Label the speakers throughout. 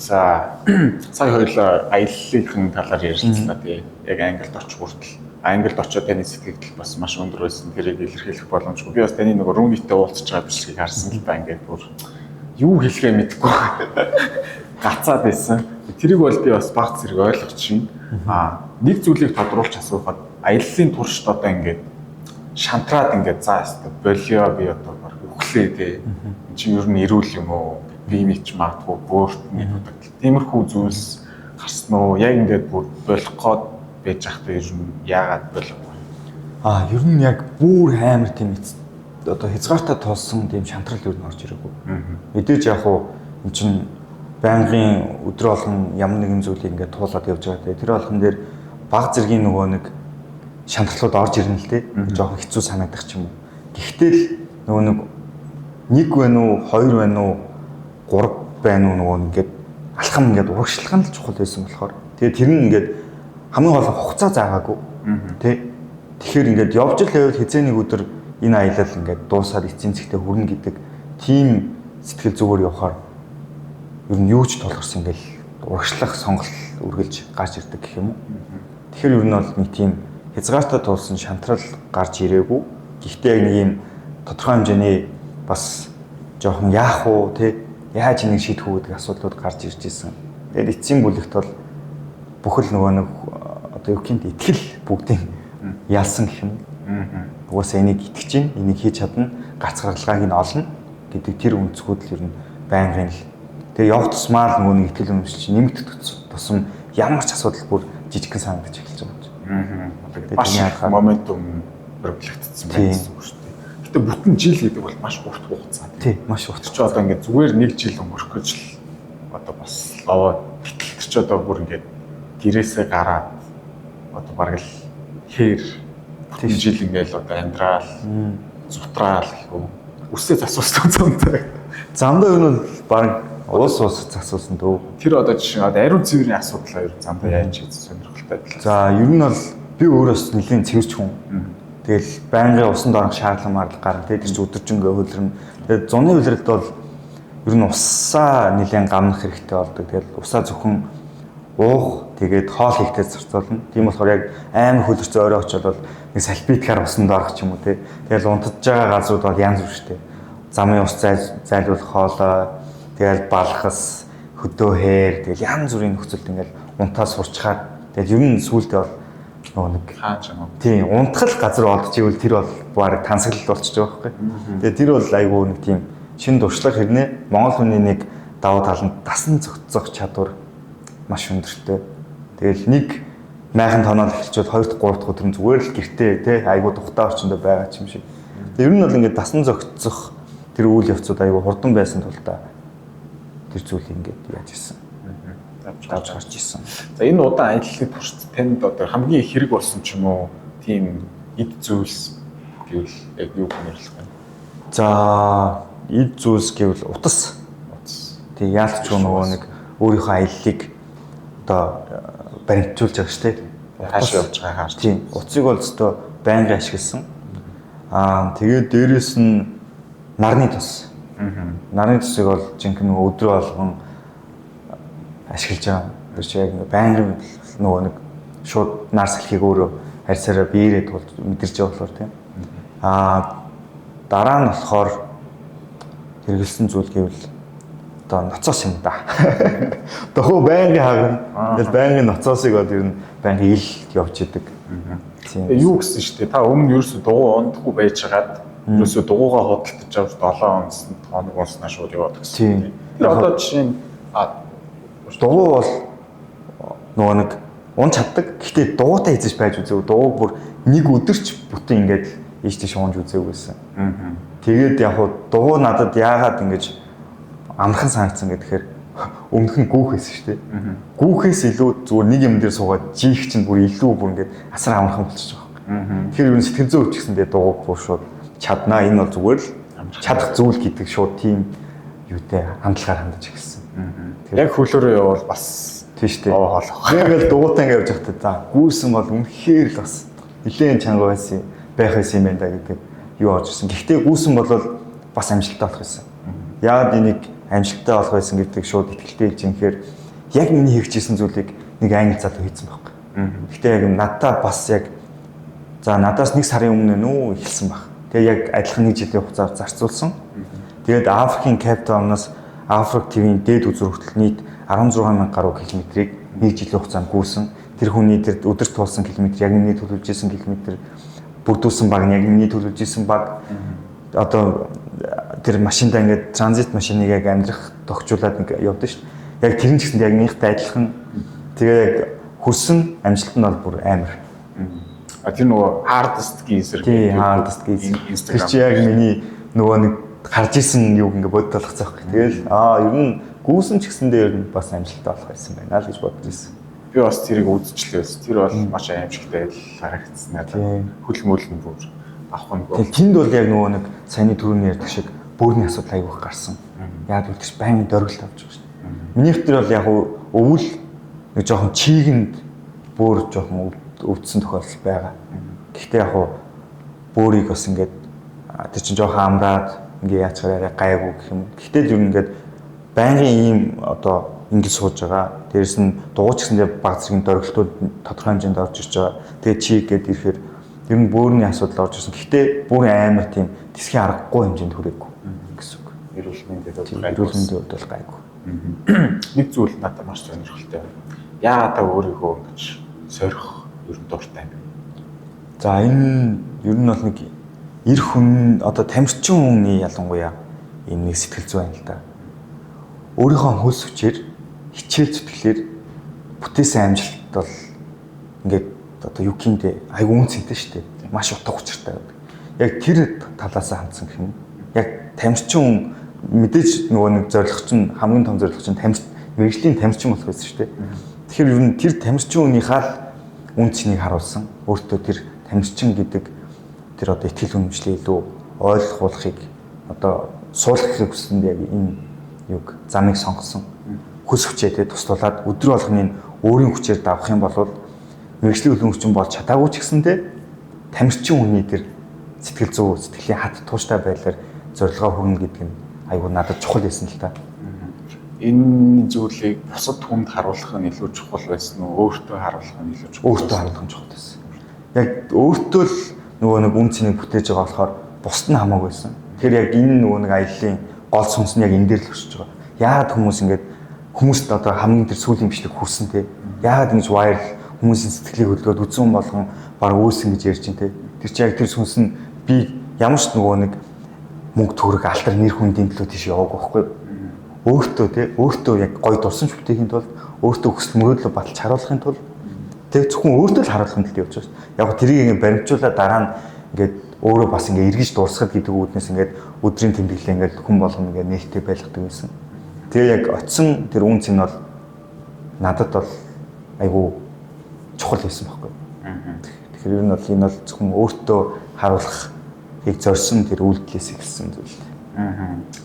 Speaker 1: За, сая хоёулаа аяллалын талаар ярилцлаа, тий. Яг Англид очих хүртэл. Англид очиод таны сэтгэгдэл бас маш өндөр байсан. Тэрийг илэрхийлэх боломжгүй. Би бас таны нөгөө Рүүнитэй уулзж байгаа бичлэгийг харсан л да, ингээд бүр юу хэлэхээ мэдэхгүй гацаад байсан. Тэрийг бол би бас баг зэрэг ойлгож чинь. Нэг зүйлийг тодруулж асуухад, аяллалын туршид одоо ингээд шантраад, ингээд за ёстой болио, би одоо баг үхлээ, тий. Энд чинь ер нь эрүүл юм уу? Би мэдч магадгүй бөөртний дутагдал. Тиймэрхүү зүйлс гарсан уу? Яг ингээд бүр болох гээд байж байхдаа ер нь яагаад болохгүй?
Speaker 2: Ер нь яг бүр амар тийм одоо хязгаартай тулсан тийм шантрал ер нь орж ирээгүй. Мэдээж яг уу эн чинь байнгын өдрө болгон ямар нэгэн зүйлийг ингээд туулаад явж байгаа. Тэр болгон дээр баг зэргийн нөгөө нэг шантралууд орж ирнэ л дээ. Жоохон хэцүү санагдах ч юм уу. Гэхдээ л нөгөө нэг байна уу, хоёр байна уу, гурав байна уу, нөгөө ингээд алхам ингээд урагшлах нь л чухал байсан болохоор тэгээ тэр нь ингээд хамгийн гол нь хугацаа заагаагүй. Тэ. Тэгэхээр ингээд явж л байвал хэзээ нэг өдөр энэ аялал ингээд дуусаад эцсийн цэгтээ хүрнэ гэдэг тийм сэтгэл зүгээр явахаар ер нь юу ч тулгарсан ингээд урагшлах сонголт үргэлж гарч ирдэг гэх юм уу. Тэгэхээр ер нь бол нэг тийм хязгаартай тулсан шантрал гарч ирээгүй. Гэхдээ яг нэг юм тодорхой хэмжээний бас жоохон яах уу, тэ, яаж энийг шийдэх үү гэдэг асуудлууд гарч ирж исэн. Тэгээд эцсийн бүлэгт бол бүхэл нөгөө нэг одоо юу гэмт итгэл бүгдийн ялсан гэх юм. Угаасаа энийг итгэж чинь, энийг хийж чадна, гарц гаргалгааг нь олно гэдэг тэр өнцгүүд л ер нь байнгын л. Тэгээ явах тусмаа л нөгөө нэг итгэл үнэмшил чинь нэмэгдэх тусам ямар ч асуудал бүр жижигхэн санагдаж эхэлж байгаа юм чинь.
Speaker 1: Маш momentum баримтлагдсан байх гэсэн үг шүү дээ. Гэтэ бүтэн жил гэдэг бол маш урт хугацаа.
Speaker 2: Тий, маш урт.
Speaker 1: Тэр чи одоо ингээд зүгээр нэг жил өнгөрөх гэж л одоо бас лаваа, гэтэл тэр чи одоо бүр ингээд гэрээсээ гараад одоо бараг л хээр бүтэн жил ингээд одоо амьдрал зутраал гэх үү. Үсээ засуулсан замдаа.
Speaker 2: Замдаа ер нь бол бараг уус засуулсан дөө.
Speaker 1: Тэр одоо жишээ одоо ариун цэврийн асуудлаа ер нь замдаа яаж хийж сонирхолтой байлаа.
Speaker 2: За, ер нь бол би өөрөөс нэлийн цэвэрч хүн. Тэгэл байнгын усанд орох шаардлага марлага гарна. Тэгээд тэр чинь өдөржингөө хөлрөн. Тэгээд зуны улиралд бол ер нь усаа нэлийн гамнах хэрэгтэй болдог. Тэгэл усаа зөвхөн уух, тэгээд хоол хийхдээ зарцуулна. Тийм болохоор яг амар хөлөрцөн орой очоод бол нэг салфиткаар усанд орох ч юм уу, тий. Тэгэл унтаж байгаа газрууд бол янз бүр шүү дээ. Замын ус зайлуулах хоолой, тэгэл балхас, хөдөө хээр, тэгэл янз бүрийн нөхцөлд ингээл унтаа сурчхаар, тэгэл ер нь сүүлдээ бол нөгөө нэг
Speaker 1: хаач юм уу?
Speaker 2: Тийм, унтах л газар олдож ивэл тэр бол баг тансаглал болчихж байгаа байхгүй. Тэгээ тэр бол айгүй нэг тийм шин туршлага хэрнээ Монгол хүний нэг давуу тал нь дасан зохицох чадвар маш өндөртэй. Тэгэл нэг майхан тоноол эхэлчихвэл 2 дахь 3 дахь өдөр нь зүгээр л гэртээ тий айгүй тухтай орчиндөө байгаа ч юм шиг. Тэгээ ер нь бол ингээд дасан зохицох тэр үйл явцууд айгүй хурдан байсан тул та тэр зүйл ингээд яаж исэн. Давж гарч исэн.
Speaker 1: За, энэ удаан аяллалын туршид танд одоо хамгийн их хэрэг болсон ч юм уу, тийм эд зүйлс гэвэл яг юу хүнэрлэх вэ?
Speaker 2: За, эд зүйлс гэвэл утас.
Speaker 1: Утас.
Speaker 2: Тэг яалтч нөгөө нэг өөрийнхөө аяллыг одоо баримтжуулж байгаа шүү дээ.
Speaker 1: Хаашаа явж байгаа хаарч.
Speaker 2: Тийм. Утсыг бол өстө байнгын ашигласан. Тэгээд дээрэс нь нарны тос. Нарны тосыг бол жинхэнэ нөгөө өдрөө болгон ашиглаж байгаа. Тэр чинь яг ингээ байнгын нөгөө нэг шууд нар салхийг өөрөө харьцаараа биеэрээ тулд мэдэрч байгаа болохоор тийм. Дараа нь болохоор хэрэгэлсэн зүйл гэвэл одоо ноцоос юм да. Дохоо байнгын хагарна. Тэгэл байнгын ноцоосыг бол ер нь байнгын ил явж идэг. Тийм.
Speaker 1: Юу гэсэн шүү дээ. Та өмнө ерөөсө дугуй ундахгүй байжгаад ерөөсө дугуйгаа худалдаж авч 7 онцсон хоног болсноо шууд яваад гэсэн.
Speaker 2: Тийм.
Speaker 1: Тэр одоо жишээ нь
Speaker 2: Дугуй бол нөгөө нэг унж чаддаг. Гэхдээ дугуйтай эзэж байж үзээгүй. Дугуйг бүр нэг өдөрч бүтэн ингээд ийш тийш унж үзээгүй байсан. Тэгээд яг хуу дугуй надад яагаад ингэж амархан санагдсан гэхээр өмнөх нь гүүх байсан шүү дээ. Гүүхээс илүү зүгээр нэг юм дээр суугаад жийх чинь бүр илүү бүр ингээд асар амархан болчихж байгаа юм. Тэгэхээр ер нь сэтгэл зүй өвч гэсэндээ дугуйг бүр шууд чаднаа. Энэ бол зүгээр л чадах зүйл гэдэг шууд тийм юутай хандлагаар хандаж эхэлсэн.
Speaker 1: Яг хөлөөрөө явбал бас
Speaker 2: Тийм шүү дээ.
Speaker 1: овоо хоолох.
Speaker 2: Би ингээл дугуйтай ингээд явж байхдаа за гүйсэн бол үнэхээр л бас нэлээд чанга байсан байх байсан юм байна да гэдэг юу орж ирсэн. Гэхдээ гүйсэн бол бас амжилттай болох байсан. Яагаад энийг Амжилттай болох байсан гэдэг шууд итгэлтэй хэлж юм гэхээр яг миний хийжсэн зүйлийг нэг англи залуу хийсэн байхгүй. Гэхдээ яг надтай бас яг за надаас нэг сарын өмнө нүү эхэлсэн баг. Тэгээ яг адилхан нэг жилийн хугацаар зарцуулсан. Тэгээд Африкийн Cape Town-аас Африк твийн дээд үзүр хүртэл нийт 16 мянга гаруй километрийг нэг жилийн хугацаанд гүйсэн. Тэр хүний тэр өдөр туулсан километр яг миний төлөвлөж исэн километр, бүрдүүлсэн баг нь яг миний төлөвлөж исэн баг. Одоо тэр машиндаа ингээд транзит машиныг яг амьдрах тохижуулаад нэг явдсан шүү дээ. Яг тэр нь ч гэсэн яг минийхтэй адилхан. Тэгээ яг хүрсэн амжилт нь бол бүр амар.
Speaker 1: А тэр нөгөө hardest geyser
Speaker 2: гэдэг hardest geyser. Тэр чи яг миний нөгөө нэг харж исэн юуг ингээ бодит болгоцсон байхгүй. Тэгэл ер нь гүйсэн ч гэсэндээ ер нь бас амжилттай болох байсан байна л гэж бодож ирсэн.
Speaker 1: Би бас тэрийг үзчихлээ. Тэр бол маш аимшигтай харагдсан надад. Хөл мөл нь бүр авах нь.
Speaker 2: Тэгэл тэнд бол яг нөгөө нэг саяны түрүүний ярьдаг шиг бөөрийн асуудал айгүйх гарсан. Яг л тийч байнгын дөргөлт авч байгаа шүү дээ. Минийх тэр бол яг өвөл нэг жоохон чигэнд бөөр жоохон өвдсөн тохиолдол байгаа. Гэхдээ яг бөөрийг бас ингээд тэр чинь жоохон амраад ингээ яачаар арай гайгүй гэх юм. Гэхдээ л ер нь ингээд байнгын ийм одоо ингэж сууж байгаа. Дээрэс нь дугуйч гэсэндээ баг зэргийн дөргөлтүүд тодорхой хэмжээнд орж ирж байгаа. Тэгээ чи гээд ирэхээр ер нь бөөрийн асуудал орж ирсэн. Гэхдээ бүр амар тийм тэсхийн аргагүй хэмжээнд хүрээгүй гэсэн үг.
Speaker 1: Эрүүл мэндийн хувьд гайгүй.
Speaker 2: Эрүүл мэндийн хувьд бол гайгүй.
Speaker 1: Нэг зүйл надад маш сонирхолтой. Яагаад та өөрийгөө ингэж сорих ер нь дуртай юм бэ?
Speaker 2: За энэ ер нь бол нэг эр хүн одоо тамирчин хүний ялангуяа ийм нэг сэтгэл зүй байна л да. Өөрийнхөө хөлс хүчээр хичээл зүтгэлээр бүтээсэн амжилт бол ингээд одоо юу гэмдэ айгу үн цэнтэй шүү дээ. Маш утга учиртай байдаг. Яг тэр талаас хандсан гэх юм. Яг тамирчин хүн мэдээж нөгөө нэг зорилго чинь хамгийн том зорилго чинь тамир мэргэжлийн тамирчин болох байсан шүү дээ. Тэгэхээр ер нь тэр тамирчин хүнийхээ л үн цэнийг харуулсан. Өөртөө тэр тамирчин гэдэг тэр одоо итгэл үнэмшлээ илүү ойлгуулахыг одоо суулгахыг хүссэнд яг энэ юг замыг сонгосон. Хөлс хүчээ туслуулаад өдөр болгоны өөрийн хүчээр давах юм бол мэргэжлийн хөлбөмбөгчин болж чадаагүй ч гэсэндээ тамирчин хүний тэр сэтгэл зүй, сэтгэлийн хат тууштай байдлаар зорилгоо хүрнэ гэдэг нь айгуу надад чухал байсан л та.
Speaker 1: Энэ зүйлийг бусад хүнд харуулах нь илүү чухал байсан уу? Өөртөө харуулах нь илүү чухал?
Speaker 2: Өөртөө харуулах нь чухал байсан. Яг өөртөө л нөгөө нэг үн цэнийг бүтээж байгаа болохоор бусд нь хамаагүй байсан. Тэгэхээр яг энэ нөгөө нэг аяллаа гол сүнс нь яг энэ дээр л өсөж байгаа. Яагаад хүмүүс ингээд хүмүүст одоо хамгийн тэр сүүлийн бичлэг хүрсэн те? Яагаад ингэж viral хүмүүсийн сэтгэлийг хөдөлгөөд үзэн болгон баг үүсэн гэж ярьж байна те? Тэр чи яг тэр сүнс нь би ямар ч нөгөө нэг мөнгө төгрөг алтар нэр хүндийн төлөө тийш яваагүй байхгүй юу? Өөртөө те өөртөө яг гоё дурсамж бүтээхийн тулд өөртөө хүсэл мөрөөдлөө баталж харуулахын тулд тэг зөвхөн өөртөө л харуулахын тулд явж байгаа шүү дээ. Яг тэрийг ингэ баримтжуулаад дараа нь ингээд өөрөө бас ингээ эргэж дурсахад гэдэг үүднээс ингээд өдрийн тэмдэглэлээ ингээд хүн болгоно ингээд нээлттэй байлгадаг байсан. Тэгээ яг очисон тэр үн цэн бол надад бол айгүй чухал байсан байхгүй. Тэгэхээр ер нь бол энэ бол зөвхөн өөртөө харуулахыг зорьсон тэр үйлдэлээс эхэлсэн зүйл.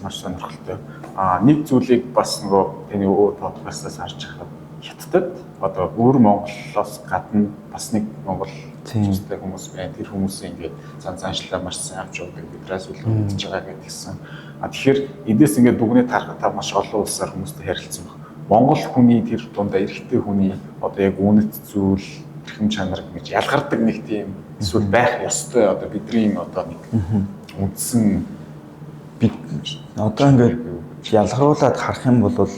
Speaker 1: Маш сонирхолтой. А нэг зүйлийг бас нөгөө таны өөр подкастаас харж байхад Хятадд одоо өөр Монголоос гадна бас нэг Монгол төстэй хүмүүс байна. Тэр хүмүүсийн ингээд зан заншлаа маш сайн авч явдаг бидраас илүү мэдж байгаа гэдгийгсэн. А тэгэхээр эндээс ингээд дүгнээ тарахад та маш олон улсаар хүмүүстэй харилцсан баг. Монгол хүний тэр дундаа эрэгтэй хүний одоо яг үнэт зүйл, эрхэм чанар гэж ялгардаг нэг тийм эсвэл байх ёстой одоо бидний одоо нэг үндсэн
Speaker 2: бид одоо ингээд ялгаруулад харах юм бол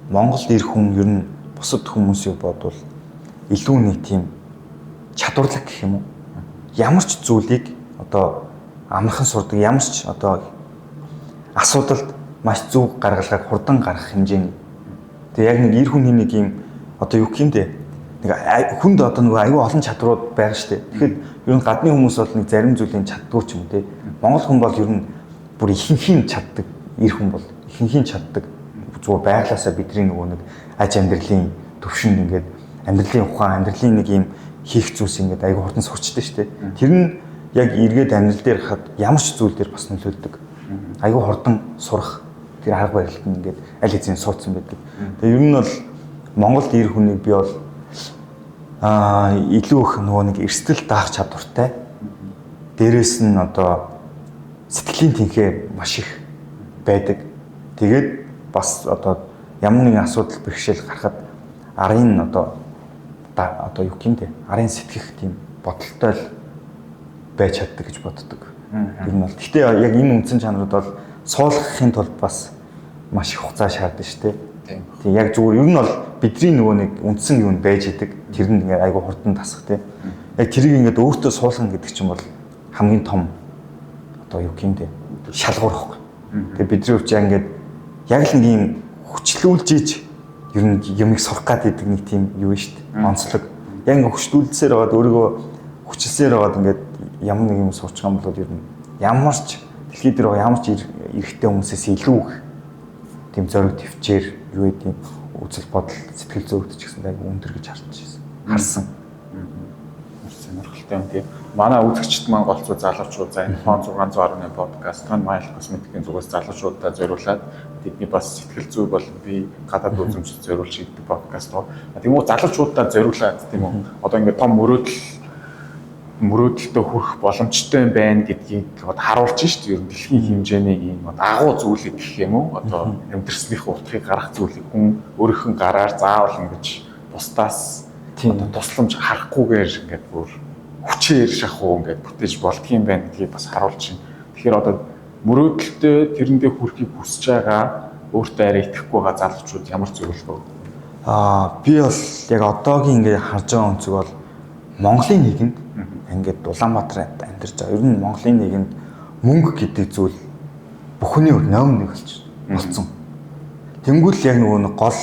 Speaker 2: Монгол эр хүн ер нь бусад хүмүүсийг бодвол илүү нэг тийм чадварлаг гэх юм уу? Ямар ч зүйлийг одоо амархан сурдаг, ямар ч одоо асуудалд маш зөв гаргалгааг хурдан гаргах хэмжээний. Тэгээ яг нэг эр хүний нэг юм одоо юу гэх юм бэ? Нэг хүнд одоо нөгөө аюу олон чадварууд байгаа шүү дээ. Тэгэхээр ер нь гадны хүмүүс бол нэг зарим зүйлийг чаддгүй ч юм те. Монгол хүн бол ер нь бүр ихэнхийн чаддаг, эр хүн бол ихэнхийн чаддаг. Зүгээр байглаасаа бидний нөгөө нэг аж амьдралын төвшөнд ингээд амьдралын ухаан, амьдралын нэг юм хийх зүйлс ингээд айгүй хурдан сурчдаг шүү дээ. Тэр нь яг эргээд амьдрал дээр хахад ямар ч зүйл дээр бас нөлөөлдөг. Айгүй хурдан сурах тэр арга барилт нь ингээд аль хэзээ суудсан байдаг. Тэгээ ер нь бол Монголд эр хүнийг би бол илүү их нөгөө нэг эрсдэл даах чадвартай. Дээрээс нь одоо сэтгэлийн тэнхээ маш их байдаг. Тэгээд Бас одоо ямар нэгэн асуудал бэрхшээл гарахад арын одоо юу гэмдэ арын сэтгэх тийм бодолтой л байж чаддаг гэж боддог. Тэр нь бол гэхдээ яг энэ үндсэн чанарууд бол суулгахын тулд бас маш их хугацаа шаардсан шүү дээ. Тийм яг зүгээр ер нь бол бидний нөгөө нэг үндсэн юу нь байж идэг. Тэр нь ингээд айгу хурдан тасах тийм. Яг тэрийг ингээд өөртөө суулгах гэдэг чинь бол хамгийн том одоо юу гэмдэ шалгуур байхгүй. Тэгээ бидний хувьд яг ингээд яг л нэг юм хүчлүүлж иж ер нь юмыг сурах гад идэг нэг тийм юу шүү дээ. Онцлог. Яг ингээд хүчлүүлсээр байгаад өөрийгөө хүчилсээр байгаад ингээд ямар нэг юм сурчих юм бол ер нь ямар ч дэлхий дээр байгаа ямар ч эрэгтэй хүмүүсээс илүү их тийм зориг төвчээр юу гэдэг үзэл бодол сэтгэл зүйн ч гэсэн айгүй өндөр гэж харж байсан. Харсан.
Speaker 1: Сонирхолтой юм тийм. Манай үзэгчд маань голцоо залуучууд за энэ Фон 618 подкаст тань Mile Cosmetic-ийн зүгээс залуучуудаа зориулаад тэдний бас сэтгэл зүй болон би гадаад үзэмжид зориулж хийдэг подкаст гоо. Тийм үү залуучуудаа зориулаад тийм үү. Одоо ингээд том мөрөөдөлтөд хүрэх боломжтой юм байна гэдгийг одоо харуулж шít. Ер нь дэлхийн хэмжээний ийм агуу зүйлийг гэх юм уу? Одоо амьдрсныхаа утгыг гаргах зүйлийг хүн өөрийнх нь гараар заавал ингэж бусдаас одоо тусламж харахгүйгээр ингээд бүр хүчээр шахуу ингээд бүтээж болдгийм байна гэдгийг бас харуулж байна. Тэгэхээр одоо мөрөөдөлтөд тэрэндээ хүрэхийг хүсэж байгаа өөртөө арай итгэхгүй байгаа залуучууд ямар зөвлөгөө?
Speaker 2: Би бол яг одоогийн ингээд харж байгаа өнцөг бол Монголын нийгэмд ингээд Улаанбаатар амьдарч байгаа. Ер нь Монголын нийгэмд мөнгө гэдэг зүйл бүхний хувьд номер 1 болцсон. Тэнгүүл яг нөгөө нэг гол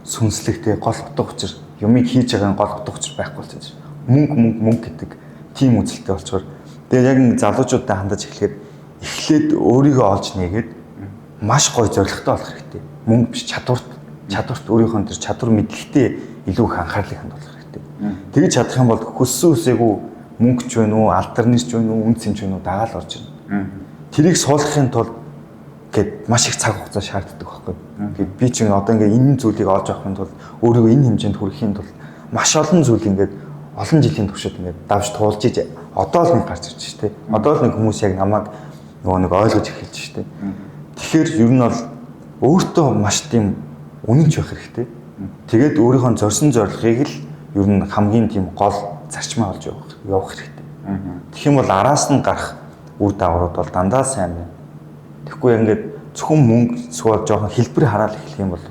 Speaker 2: сүнслэгтэй гол утга учир юмыг хийж байгаа гол утга учир байхгүй болчихсон чинь мөнгө мөнгө мөнгө гэдэг тийм үзэлтэй болчоор тэгээд яг нэг залуучуудтай хандаж эхлэхэд эхлээд өөрийгөө олж нээгээд маш гоё зорилготой болох хэрэгтэй. Мөнгө биш чадварт өөрийнхөө тэр чадвар мэдлэгтэй илүү их анхаарлыг хандуулах хэрэгтэй. Тэгж чадах юм бол хүссэн үсээгүй мөнгө ч байна уу, алдар нэр ч байна уу, үн цэн ч байна уу дагаал орж ирнэ. Тэрийг суулгахын тулд гээд маш их цаг хугацаа шаарддаг байхгүй. Тэгээд би чинь одоо ингээд энэ зүйлийг олж авахын тулд өөрийгөө энэ хэмжээнд хүрэхийн тулд маш олон зүйл ингээд олон жилийн туршид ингээд давж туулж иж одоо л нэг гарч ирж штэ. Одоо л нэг хүмүүс яг намайг нөгөө нэг ойлгож эхэлж штэ. Тэгэхээр ер нь бол өөртөө маш тийм үнэнч байх хэрэгтэй. Тэгээд өөрийнхөө зорьсон зорилгыг л ер нь хамгийн тийм гол зарчмаа олж явах хэрэгтэй. Тэгэх юм бол араас нь гарах үр дагаврууд бол дандаа сайн байна. Тэгэхгүй ингээд зөвхөн мөнгө эсвэл жоохон хэлбэр хараад эхлэх юм бол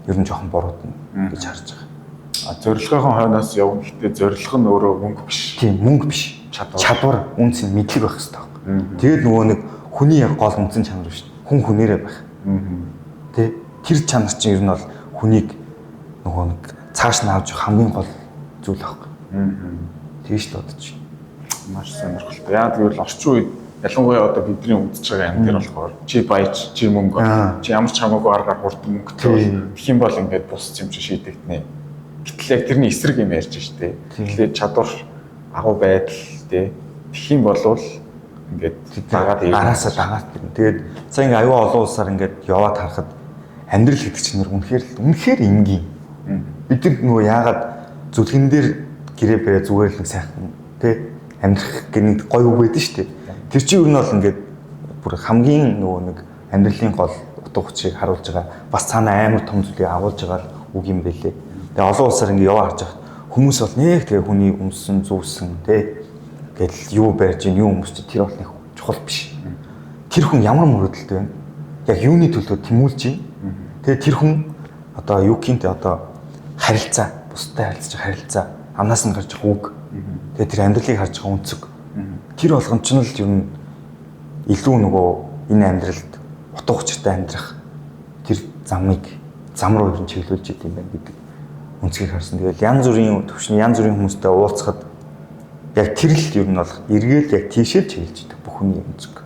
Speaker 2: ер нь жоохон буруудна гэж харж байгаа.
Speaker 1: Зорилгын хойноос явна гэхдээ зорилго нь өөрөө мөнгө биш.
Speaker 2: Тийм, мөнгө биш. Чадвар, үнэ цэн, мэдлэг байх хэрэгтэй байхгүй. Тэгээд нөгөө нэг хүний яг гол үндсэн чанар биш. Хүн хүнээрээ байх. Тэ? Тэр чанар чинь ер нь бол хүнийг нөгөө нэг цааш нь авч хамгийн гол зүйл байхгүй. Тэгж л бодож.
Speaker 1: Маш сонирхолтой. Яа гэвэл орчин үед ялангуяа одоо бидний үзэж байгаа юм дээр болохоор чи баяж, чи мөнгө, чи ямар ч хамаагүй аргаар хурдан мөнгөтэй бол тэгэх юм бол ингээд бус юм чи шийдэгдэнэ. Гэтэл яг тэрний эсрэг юм ярьж штэ. Тэгэхээр чадвар, агуу байдал тий. Тэгэх юм бол ингээд дагаад ирнэ.
Speaker 2: Араасаа дагаад ирнэ. Тэгээд сая ингээд аюу олон улсаар ингээд яваад харахад амьдрал гэдэг чинь үнэхээр энгийн. Бид нар нөгөө яагаад зүлгэн дээр гэрээ бариа зүгээр л нэг сайхан тий амьдрах гэх нэг гоё үг байдаг шүү дээ. Тэр чинь ер нь бол ингээд бүр хамгийн нөгөө нэг амьдралын гол утга учирыг харуулж байгаа бас цаана амар том зүйлийг агуулж байгаа үг юм байлээ. Тэгээ олон улсаар ингээд яваа харж байхад хүмүүс бол нэг тэгээ хүний өмсөн зүүсэн тий гэл юу барьж ийн юу өмсч тэр бол нэг чухал биш. Тэр хүн ямар мөрөөдөлтэй байна? Яг юуны төлөө тэмүүлж ийн? Тэгээ тэр хүн одоо юу гинт одоо харилцаа, бусдад харилцаж харилцаа, амнаас нь гарч байгаа үг. Тэгээ тэр амьдралыг харж байгаа өнцөг. Тэр болгон ч нь л ер нь илүү нөгөө энэ амьдралд утга учиртай амьдрах тэр замыг зам руу ер нь чиглүүлж идэм байх гэдэг өнцгийг харсан. Тэгэл янз бүрийн төвшин, янз бүрийн хүмүүстэй уулзахад яг тэр л ер нь бол эргээл яг тийшээ чиглэж идэг бүх хүний өнцөг.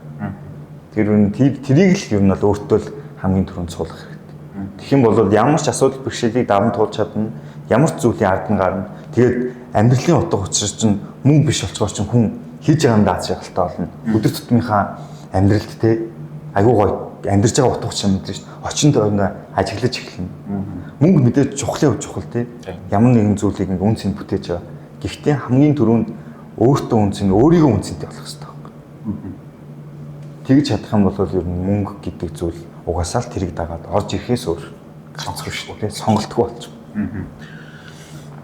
Speaker 2: Тэр үн тэрийг л ер нь бол өөртөө л хамгийн түрүүнд суулгах хэрэгтэй. Тэгэх юм бол ямар ч асуудал бэрхшээлийг даван туулж чадна, ямар ч зүйлийн ард нь гарна. Тэгээд амьдралын утга учир чинь мөнгө биш болчоор чинь хүн хийж байгаа юмдаа аз жаргалтай болно. Өдөр тутмынхаа амьдралд те айгуу гоё амьдарч байгаа утга учир мэдэрч шүү дээ. Очин тойрноо ажиглаж эхэлнэ. Мөнгө мэдээж чухлын хувь чухал те. Ямар нэгэн зүйлийг ингээ үн цэн бүтээж байгаа. Гэхдээ хамгийн түрүүнд өөртөө үн цэн, өөрийгөө үн цэнтэй болох хэрэгтэй байхгүй. Тэгж чадах юм бол ер нь мөнгө гэдэг зүйл угаасаа л тэрийг дагаад орж ирэхээс өөр ганцхан шүү дээ. Сонголтгүй болчих.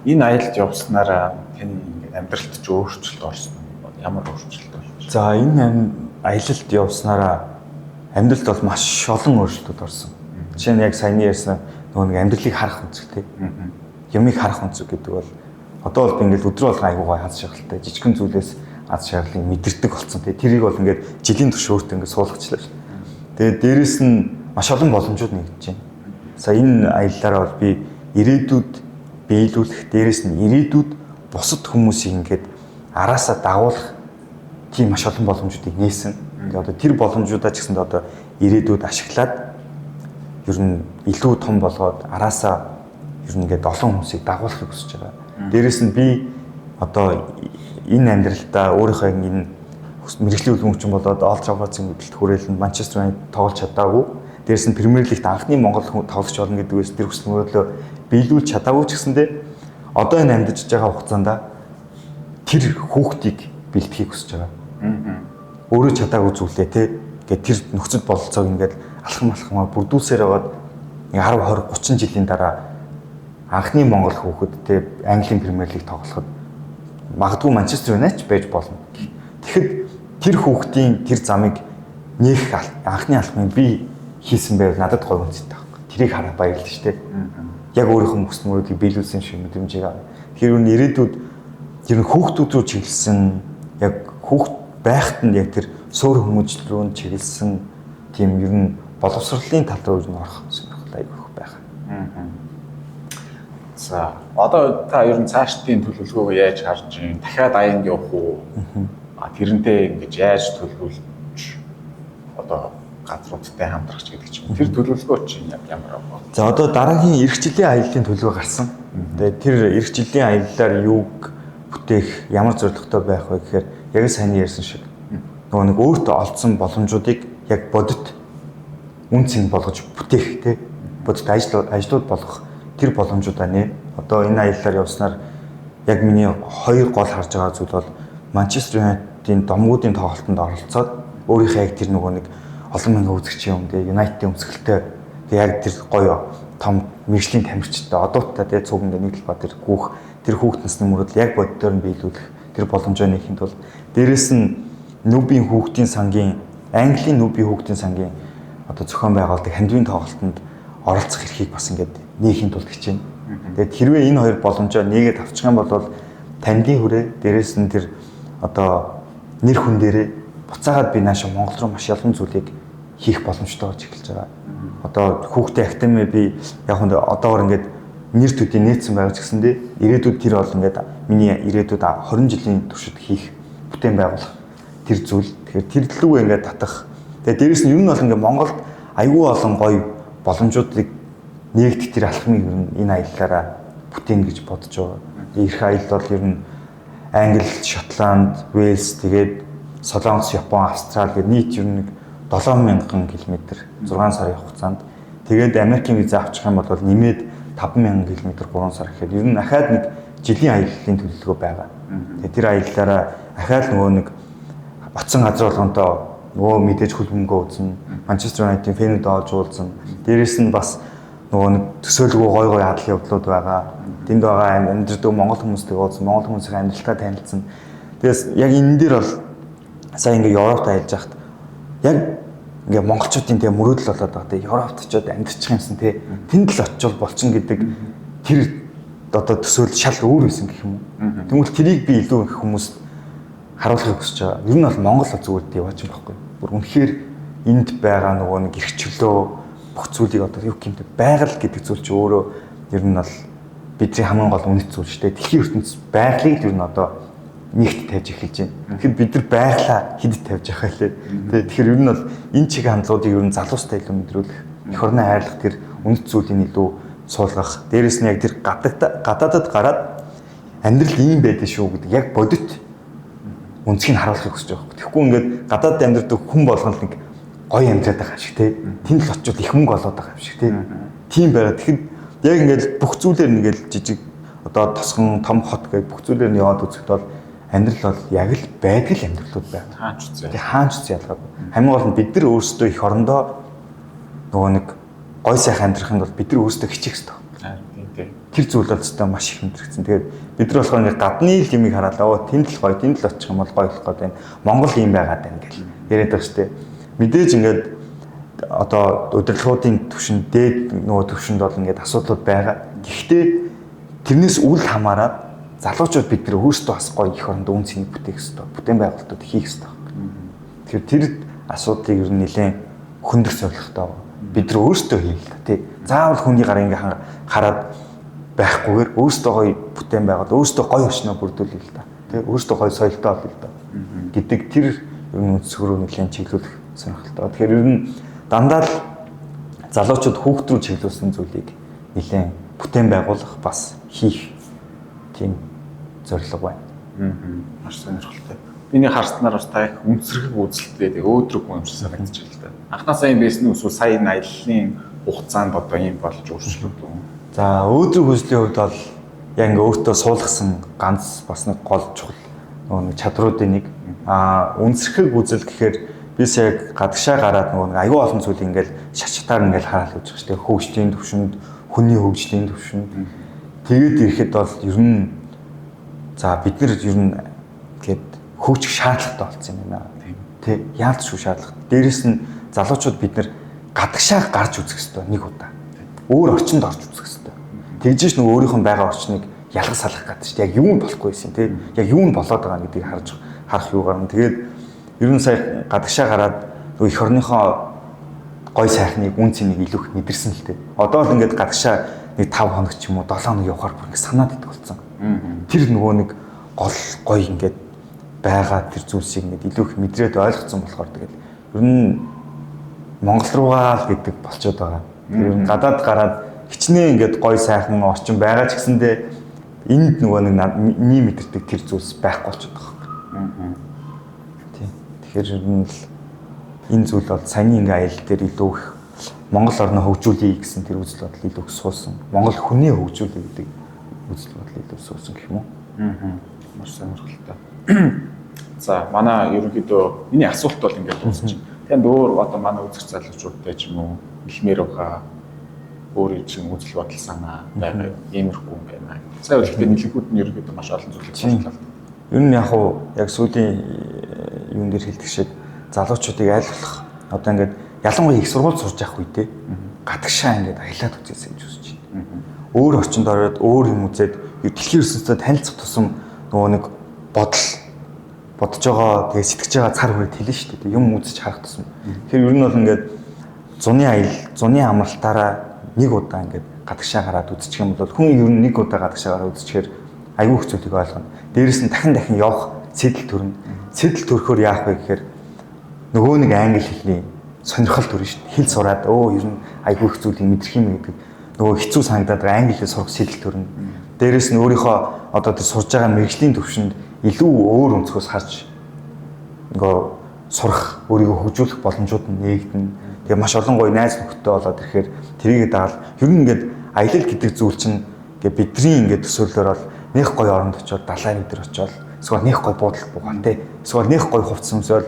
Speaker 1: Энэ аялалд явснараа таны ингээд амьдралд ч өөрчлөлт орсон уу? Ямар өөрчлөлт орсон?
Speaker 2: За, энэ аялалд явснараа амьдралд бол маш олон өөрчлөлтүүд орсон. Жишээ нь яг саяны ярьсан нөгөө нэг амьдралыг харах өнцөг тий. Юмыг харах өнцөг гэдэг бол одоо бол би ингээд өдрө болгон айгуу гоё аз жаргалтай жижигхэн зүйлээс аз жаргалыг мэдэрдэг болсон тий. Тэрийг бол ингээд жилийн турш өөртөө ингээд суулгачлаа шүү. Тэгээд дээрэс нь маш олон боломжууд нэгдэж байна. Сая энэ аяллаараа бол би ирээдүйд биелүүлэх, дээрэс нь ирээдүйд бусад хүмүүсийг ингээд араасаа дагуулах тийм маш олон боломжуудыг нээсэн. Тэгээ одоо тэр боломжуудаа ч гэсэнд одоо ирээдүйд ашиглаад ер нь илүү том болгоод араасаа ер нь ингээд олон хүмүүсийг дагуулахыг хүсэж байгаа. Дээрэс нь би одоо энэ амьдралдаа өөрийнхөө энэ мэргэжлийн хөлбөмбөгчин болоод Олд Траффордын хөдөлт хүрээлэнд Манчестер Юнайтед тоглож чадаагүй. Дээрэс нь Премьер Лигт анхны монгол тоглогч болно гэдэг үс тэр хүсэл мөрөөдлөө биелүүлж чадаагүй ч гэсэндээ одоо энэ амьдарч байгаа хугацаанд тэр хүүхдийг бэлтгэхийг хүсэж байгаа. Өөрөө чадаагүй зүйлээ те ингээд тэр нөхцөл бололцоог ингээд алхам алхамаар бүрдүүлсээр байгаад 10 20 30 жилийн дараа анхны монгол хүүхэд те Английн Премьер Лиг тоглоход магадгүй Манчестер Юнайтед байж болно. Тэгэхэд тэр хүүхдийн тэр замыг нээх анхны алхмыг би хийсэн байвал надад гоё үнцтэй байхгүй. Тэрийг хараад баярлаа шүү дээ. Яг өөрийнхөө хүсэл мөрөөдлийг биелүүлсэн шиг мэдрэмжийг авна. Тэгэхээр юу ирээдүйд тэр хүүхдүүд рүү чиглэсэн, яг хүүхд байхад нь яг тэр суур хүмүүжил рүү чиглэсэн тийм ер нь боловсролын тал руу нь орох сонирхол айгүй их байх.
Speaker 1: За, одоо та ер нь цаашдын төлөвлөгөөгөө яаж харж байна? Дахиад аянд явах уу? А тэрнтэй ингэж яаж төлөвлөж одоо газруудтай хамтрах ч гэдэг ч юм. Тэр төлөвлөгөө чинь ямар вэ?
Speaker 2: За, одоо дараагийн эх жилийн аяллаа төлөвлөгөө гарсан. Тэгээд тэр эх жилийн аяллаар юуг бүтээх, ямар зорилготой байх вэ гэхээр яг сайн ярьсан шиг нөгөө нэг өөртөө олдсон боломжуудыг яг бодит үн цэн болгож бүтээх те бодит ажлууд болгох тэр боломжуудаа нэ. Одоо энэ аяллаар явснаар яг миний хоёр гол харж байгаа зүйл бол Манчестер Юнайтедийн домгуудын тоглолтод оролцоод өөрийнхөө яг тэр нөгөө нэг олон мянган үзэгчийн өмнө Юнайтедийн өмсгөлтэй тэг яг тэр гоё том мэргэжлийн тамирчтай одууттай тэг цуг ингээ нэг талбай тэр гүүх тэр хүүхд насны мөрөдөл яг боддоор нь биелүүлэх тэр боломжоо нээхийн тулд дээрэс нь нүбийн хүүхдийн сангийн Английн нүбийн хүүхдийн сангийн одоо зохион байгуулдаг хандивын тоглолтод оролцох эрхийг бас ингээд нээхийн тулд хичээнэ. Тэгээд хэрвээ энэ хоёр боломжоо нээгээд авчих юм бол таньдын хүрээ дээрэс нь тэр одоо нэр хүн дээрээ буцаагаад би нааша Монгол руу маш олон зүйлийг хийх боломжтой болж эхэлж байгаа. Одоо хүүхдээ академи би яг хүн одоогор ингээд нэр төдий нээсэн байгаа ч гэсэндээ ирээдүйд тэр бол ингээд миний ирээдүйд 20 жилийн туршид хийх бүтээн байгуулах тэр зүйл. Тэгэхээр тэр лүү ингээд татах. Тэгээ дээрэс нь ер нь бол ингээд Монголд айгүй олон гоё боломжуудыг нээгдэх тэр алхмыг ер нь энэ аяллаараа бүтээн гэж бодож байгаа. Ирэх аялал бол ер нь Англи, Шотланд, Уэльс, тэгээд Солонгос, Япон, Австрали гэдэг нийт ер нь нэг 7000 км 6 сарын хугацаанд тэгээд Америкийн виза авчих юм бол нэмээд 5000 км 3 сар гэхэд ер нь ахаад нэг жилийн аяллаа төлөвлөгөө байгаа. Тэгээд тэр аяллаараа ахаад нөгөө нэг оцсон газар болгонтоо нөгөө мэдээж хөлбөмбөгөө үзнэ, Манчестер Юнайтедийн фэнүүд олж уулзна. Дээрээс нь бас нөгөө нэг төсөөлгүй гой гой адал явдлууд байгаа. Тэнд байгаа амьдардаг монгол хүмүүстэй уулзсан, монгол хүмүүсийн амьдралтай танилцсан. Тэгээс яг энэ дээр бол сая ингээ Европт аялж байхад яг ингээ монголчуудын тэгээ мөрөөдөл болоод байгаа. Тэгээ Европт очиод амьдарчих юмсан тий. Тэнд л очивол болчихно гэдэг тэр одоо төсөөл шал өөр байсан гэх юм уу. Тэгмэл тэрийг би илүү их хүмүүст харуулахыг хүсэж байгаа. Ер нь бол Монгол бол зүгээр яваач юм байхгүй. Бүр үнэхээр энд байгаа нөгөө нэг эрх чөлөө бүх зүйлийг одоо юу гэмтэй байгаль гэдэг зүйл чи өөрөө ер нь бол бидний хамгийн гол үнэт зүйл шүү дээ. Дэлхийн ертөнц байгалийг ер нь одоо нэгт тавьж эхэлж байна. Тэгэхээр бид нар байглаа хэд тавьж явах вэ? Тэгэхээр ер нь бол энэ чиг хандлагуудыг ер нь залуустай илүү мэдрүүлэх, эх орноо хайрлах тэр үнэт зүйлийг илүү суулгах. Дээрэс нь яг тэр гадаадад гараад амьдрал ийм байдаг шүү гэдэг яг бодит үнцгийг харуулахыг хүсэж байгаа. Тэгэхгүй ингээд гадаадд амьдардаг хүн болгон л нэг гоё амьдраад байгаа юм шиг те. Тэнд л очивол их мөнгө олоод байгаа юм шиг те. Тийм байгаа. Тэгэхэд яг ингээд бүх зүйлээр ингээд жижиг одоо тосгон том хот гэж бүх зүйлээр нь яваад үзэхэд бол амьдрал бол яг л байдаг л амьдралууд байна.
Speaker 1: Хаач үзээ.
Speaker 2: Тэг хаач үзээ ялгаагүй. Хамгийн гол нь бид нар өөрсдөө эх орондоо нөгөө нэг гой сайхан амьдрахын тулд бид нар өөрсдөө хичээх ёстой.
Speaker 1: Тийм.
Speaker 2: Тэр зүйл бол өстой маш их мэдрэгдсэн. Тэгээд бид нар болохоор нэг гадны л юмыг хараад оо тэнд л гоё, тэнд л очих юм бол гоё болох гээд байна. Монгол юм байгаад байна гэл яриад байгаа шүү дээ. Мэдээж ингээд одоо удирдлагуудын түвшинд дээд нөгөө түвшинд бол ингээд асуудлууд байгаа. Гэхдээ тэрнээс үл хамааран залуучууд бид нар өөрсдөө бас гоё эх оронд үн цэнийг бүтээх ёстой. Бүтээн байгуулалтууд хийх ёстой. Тэгэхээр тэр асуудлыг ер нь нэлээд хөндөх зорилготой байгаа. Бид нар өөрсдөө хийх л та тий. Заавал хүний гар ингээ хараад байхгүйгээр өөрсдөө гоё бүтээн байгуул, өөрсдөө гоё орчноо бүрдүүлээ л та. Тий. Өөрсдөө гоё соёлтой болъё л та гэдэг тэр ер нь өнцөг рүү нэлээд чиглүүлэх сонирхолтой. Тэгэхээр ер нь дандаа л залуучууд хүүхд рүү чиглүүлсэн зүйлийг нэлээд бүтээн байгуулах бас хийх тийм зорилго байна.
Speaker 1: Маш сонирхолтой. Миний харснаар бас та их үнсрэх үзэлтэй тэг өөдрөг хүн юм шиг санагдаж байна л да. Анхнаасаа юм байсан уу эсвэл сая энэ аяллаа хугацаанд одоо ийм болж өөрчлөгдөв үү?
Speaker 2: За өөдрөг үзлийн хувьд бол яг ингээ өөртөө суулгасан ганц бас нэг гол чухал нөгөө нэг чадруудын нэг үнсрэхэг үзэл гэхээр би сая гадагшаа гараад нөгөө нэг аюу олон зүйл ингээл шатшатаар ингээл хараад үзэх шүү дээ. Хөгжлийн төвшөнд, хүний хөгжлийн төвшөнд. Тэгээд ирэхэд бол ер нь за бид нар ер нь тэгээд хөгжих шаардлагатай болсон юм байна. Тэ яалт шүү шаардлага. Дээрэс нь залуучууд бид нар гадагшаа гарч үзэх ёстой нэг удаа. Өөр орчинд орж үзэх ёстой. Тэгжээш нөгөө өөрийнх нь байгаа орчныг ялгаж салах гэдэг чинь яг юу нь болохгүй байсан тий. Яг юу нь болоод байгаа гэдгийг харж харах юу гарна. Тэгээд ер нь сая гадагшаа гараад нөгөө эх орныхоо гой сайхныг үн цэнийг илүү их мэдэрсэн л дээ. Одоо л ингээд гадагшаа нэг 5 хоног ч юм уу 7 хоног явахаар бүр ингээд санаад идэх болсон. Тэр нөгөө нэг гол гой ингээд байгаа тэр зүйлсийг ингээд илүү их мэдрээд ойлгоцсон болохоор тэгээд ер нь Монгол руугаа л гэдэг болчод байгаа. Тэр ер нь гадаад гараад хичнээн ингээд гой сайхан орчин байгаа ч гэсэндээ энд нөгөө нэг миний мэдэрдэг тэр зүйлс байхгүй болчиход байгаа юм. Тийм. Тэгэхээр ер нь л энэ зүйл бол саяны ингээ аялал дээр илүү их Монгол орноо хөгжүүлье гэсэн тэр үзэл бодол илүү их суусан. Монгол хүний хөгжүүлье гэдэг үзэл бодол илүү суусан гэх юм уу?
Speaker 1: Маш сонирхолтой. За манай ерөнхийдөө миний асуулт бол ингээд дуусчих. Танд өөр одоо манай үзэгч залуучуудтай ч юм уу хэлмээр байгаа өөр чинь үзэл бодол санаа байгаа юу? Иймэрхүү юм байна. Сая бол гэхдээ нэлэнгүүд нь ерөнхийдөө маш олон зүйлийг болтлоо.
Speaker 2: Ер нь яг уу яг сүүлийн юун дээр хэлдэг шиг залуучуудыг аль болох одоо ингээд ялангуяа их сургууль сурж явах үедээ гадагшаа ингээд аялаад үзээсэй гэж хүсэж байна. Өөр орчинд ороод өөр юм үзээд дэлхийн ертөнцтэй танилцах тусам нөгөө нэг бодол бодож байгаа тэгээ сэтгэж байгаа цар хүрээд хэлнэ шүү дээ. Юм үзэж харах тусам. Тэгэхээр ер нь бол ингээд зуны аял, зуны амралтаараа нэг удаа ингээд гадагшаа гараад үзчих юм бол хүн ер нь нэг удаа гадагшаа гараад үзчихээр аюу их зүйлийг ойлгоно. Дээрэс нь дахин дахин явах сэтэл төрнө. Сэтэл төрөхөөр яах вэ гэхээр нөгөө нэг англи хэлний сонирхол төрнө шүү дээ. Хэл сураад өө ер нь аюу их зүйлийг мэдрэх юм гэдэг нөгөө хэцүү санагдаад байгаа англи хэл сурах сэтэл төрнө. Дээрэс нь өөрийнхөө одоо тэр сурж байгаа мэргэжлийн төвшөнд илүү өөр өнцгөөс харж нөгөө сурах, өөрийгөө хөгжүүлэх боломжууд нь нээгдэнэ. Тэгээ маш олон гоё найз нөхдөд болоод ирэхээр тэрийг даал ер нь ингээд аялал гэдэг зүйл чинь ингээ бидний ингээд төсөөллөөр бол нэх гоё оронд очиод далайн өдөр очиод эсвэл нэх гоё буудалд буугаа те эсвэл нэх гоё хувцас өмсөөл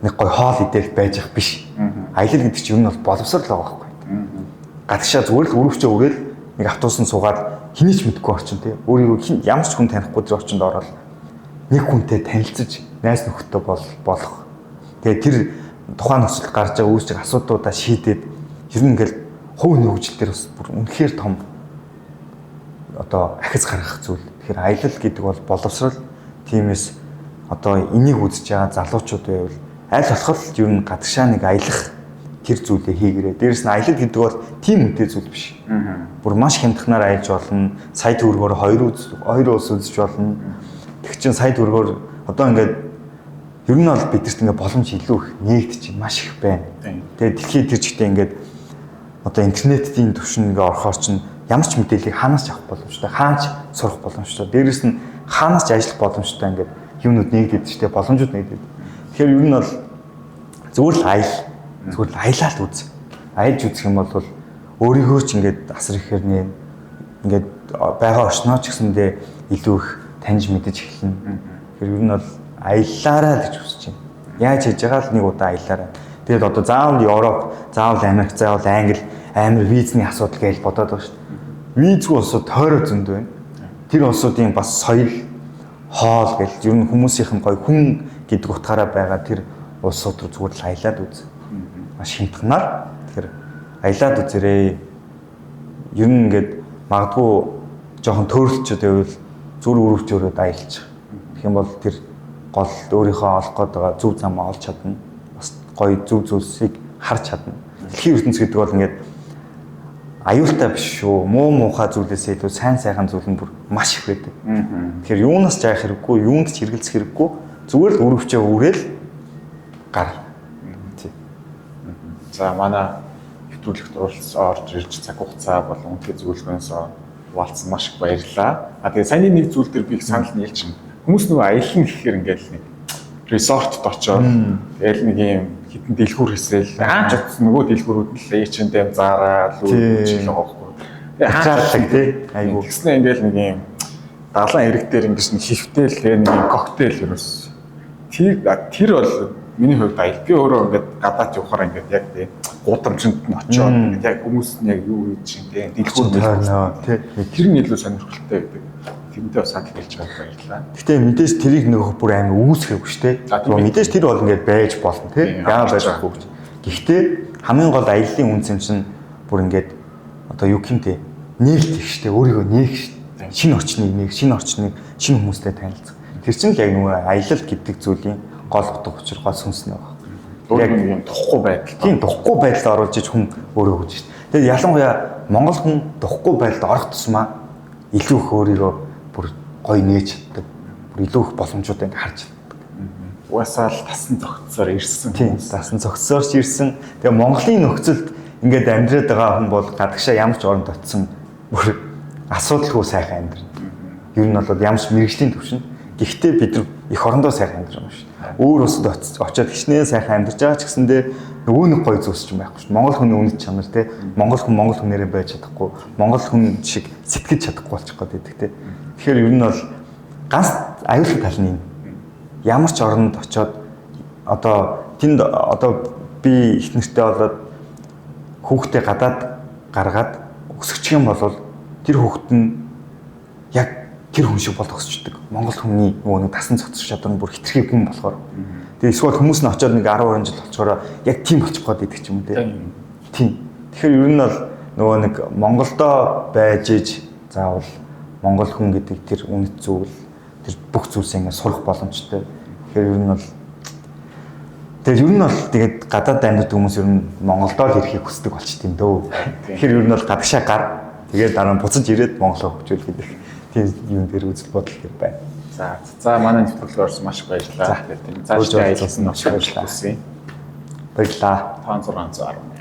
Speaker 2: нэг гоё хоол идэл байж ах биш. Аялал гэдэг чинь ер нь бол боловсрол байгаа байхгүй. Гадагшаа зүгээр л өрөвчөө өрөөл нэг автобусанд суугаад хэний ч мэдэхгүй орчин те өөрийгөө ямар ч хүн танихгүй тэр орчинд ороод нэг хүнтэй танилцаж найз нөхдөд болох. Тэгээ тэр тухайн нөхцөлд гарч байгаа үүсэж байгаа асуудлуудаа шийдээд ер нь ингээл хувь хөгжил дээр бас бүр үнэхээр том одоо ахиц гаргах зүйл. Тэгэхээр аялал гэдэг бол боловсрал. Тиймээс одоо энийг үзэж байгаа залуучууд байвал аль болох ер нь гадагшаа нэг аялах тэр зүйлээ хийгэрээ. Дээрэс нь аялал гэдэг бол тийм үнэтэй зүйл биш. Бүр маш хямдханаар аялж болно. Сая төгрөгөөр хоёр улс үзэж болно. Тэг чин сая төгрөгөөр одоо ингээд ер нь бол бидэрт ингээд боломж илүү их нээгдэж маш их байна. Тэгээд дэлхийн тэр чигтээ ингээд одоо интернетийн түвшин ингээд орохоор чинь ямар ч мэдээллийг хаанаас ч авах боломжтой, хаанч сурах боломжтой. Дээрэс нь хаанаас ч ажиллах боломжтой ингээд юмнууд нээгдээд штэ боломжууд нээгдээд. Тэгэхээр ер нь бол зүгээр л аял, зүгээр л аялал үз. Аялж үзэх юм бол өөрийгөө ч ингээд асар ихээр нэ ингээд байгаа орчноо ч гэсэндээ илүү их таньж мэдэж эхэлнэ. Тэгэхээр ер нь бол аяллаарай л гэж хүсэж байна. Яаж хийж байгаа л нэг удаа аяллаарай. Тэгээд одоо заавал Европ, заавал Америк, заавал Англи амар визний асуудал гэж бодоод байгаа шүү дээ. Визгүй улсууд тойроо зөндөө байна. Тэр улсуудын бас соёл, хоол гэл ер нь хүмүүсийнх нь гоё хүн гэдэг утгаараа байгаа тэр улсууд руу зүгээр л аялаад үз. Маш хямдханаар тэгэхээр аялаад үзэрээ. Ер нь ингээд магадгүй жоохон төөрөлчөд байвал зүр өрөвчөөрөөд аялчих. Тэгэх юм бол тэр гол өөрийнхөө олох гээд байгаа зөв замаа олж чадна. Бас гоё зөв зүйлсийг харж чадна. Дэлхийн ертөнц гэдэг бол ингээд аюултай биш шүү. Муу муухай зүйлээсээ илүү сайн сайхан зүйл нь бүр маш их байдаг. Тэгэхээр юунаас ч айх хэрэггүй, юунд ч хэрэгэлцэх хэрэггүй. Зүгээр л өрөвчөө үрээл гар. Тий.
Speaker 1: За манай нэвтрүүлэгт орж ирж цаг хугацаа болон үнэтэй зөвлөгөөнөөс хуваалцсан маш их баярлалаа. А тэгээ саяны нэг зүйл дээр би их санал нийлж байна. Хүмүүс нөгөө аялна гэхээр ингээл нэг resort т очоод тэгэл нэг юм хитэн дэлгүүр хэсрээл хаач утсан нөгөө дэлгүүрүүд нь л H&M, Zara, Louis Vuitton байгаа байхгүй. Тэгээ
Speaker 2: Хачаалдаг тий. Айгу.
Speaker 1: Тэгснэ ингээл нэг юм далайн эрэг дээр ингэж нэг хөвтэл тэгээ нэг юм коктейл ерөөс. Тэр бол миний хувьд аял. Би өөрөө ингээд гадаад явахаар ингээд яг тий гудамжинд нь очиод ингээд яг хүмүүс нь яг юу хийж чинь тий дэлгүүр
Speaker 2: Тойрноо тий.
Speaker 1: Тэр нь илүү сонирхолтой гэдэг. Тэрнтэй бас санал хэлж байгаад баярлалаа.
Speaker 2: Гэтэ мэдээж тэрийг нөгөө бүр амар үүсгэхгүй шүү дээ.
Speaker 1: А, тийм ээ.
Speaker 2: Мэдээж тэр бол ингээд байж болно тий.
Speaker 1: Тийм,
Speaker 2: Яагаад байж
Speaker 1: авч
Speaker 2: болохгүй гэж. Гэхдээ хамгийн гол аяллаа үнц юм чинь бүр ингээд одоо юу гэмтэй нээлт их шүү дээ. Өөрийгөө нээх шүү дээ. Шинэ орчныг нээх, шинэ орчныг шинэ хүмүүстэй танилцах. Тэр чинь л яг нөгөө аялал гэдэг зүйлийн гол утга учир, гол сүнс нь байна.
Speaker 1: Өөрөө нэг юм тухгүй байдал.
Speaker 2: Тийм тухгүй байдалд оруулж иж хүн өөрөө хөгжиж шүү дээ. Тэгээд ялангуяа Монгол хүн тухгүй байдалд орох тусмаа илүү их өөрийгөө бүр гоё нээж чаддаг. Бүр илүү их боломжуудыг ингээ харж чаддаг.
Speaker 1: Угаасаа л тасан зөгцсөөр ирсэн.
Speaker 2: Тийм дасан зогсоорч ирсэн. Тэгээ Монголын нөхцөлд ингээд амьдраад байгаа хүн бол гадагшаа ямар ч оронд очисон бүр асуудалгүй сайхан амьдрна. Ер нь бол ямар ч мэрэгжлийн төвшөнд. Гэхдээ бид нар эх орондоо сайхан амьдрах юм шүү. Өөр улсад очиод хичнээн сайхан амьдарч байгаа ч гэсэндээ нөгөө нэг гоё зүйлс ч юм байхгүй шүү. Монгол хүний үнэт чанар те. Монгол хүн монгол хүнээрээ байж чадахгүй. Монгол хүн шиг сэтгэж чадахгүй болчих гээд байдаг те. Тэгэхээр ер нь бол ганц аюултай тал нь энэ. Ямар ч оронд очиод одоо тэнд одоо би их нэртэй болоод хүүхдээ гадаад гаргаад өсгчих юм бол тэр хүүхэд нь яг тэр хүн шиг бол өсчдөг. Монгол хүний нөгөө нэг тасан цогцох чадвар нь бүр хитрхи гүн болохоор. Тэгээ эсвэл хүмүүс нь очиод нэг 10 20 жил болчоороо яг тийм болчих гээд идэх ч юм уу те. Тийм. Тэгэхээр ер нь бол нөгөө нэг Монголдо байж иж заавал Монгол хүн гэдэг тэр үнэт зүйл тэр бүх зүйлсээ ингээд сурах боломжтой. Тэгэхээр ер нь бол тэгээд ер нь бол тэгээд гадаад амьдардаг хүмүүс ер нь Монголдо л ирэхийг хүсдэг болчт юм дөө. Тэгэхээр ер нь бол гадагшаа гар тэгээд дараа нь буцаж ирээд Монголоо хөгжүүл гэдэг тийм юм дээр үзэл бодол төр байна.
Speaker 1: За за манай нэвтрүүлгээр орсон маш их баярлалаа.
Speaker 2: За.
Speaker 1: Тэгээд цаашдаа аялсан
Speaker 2: Маш их баярлалаа.
Speaker 1: хүсье.
Speaker 2: Баярлалаа.
Speaker 1: 5611.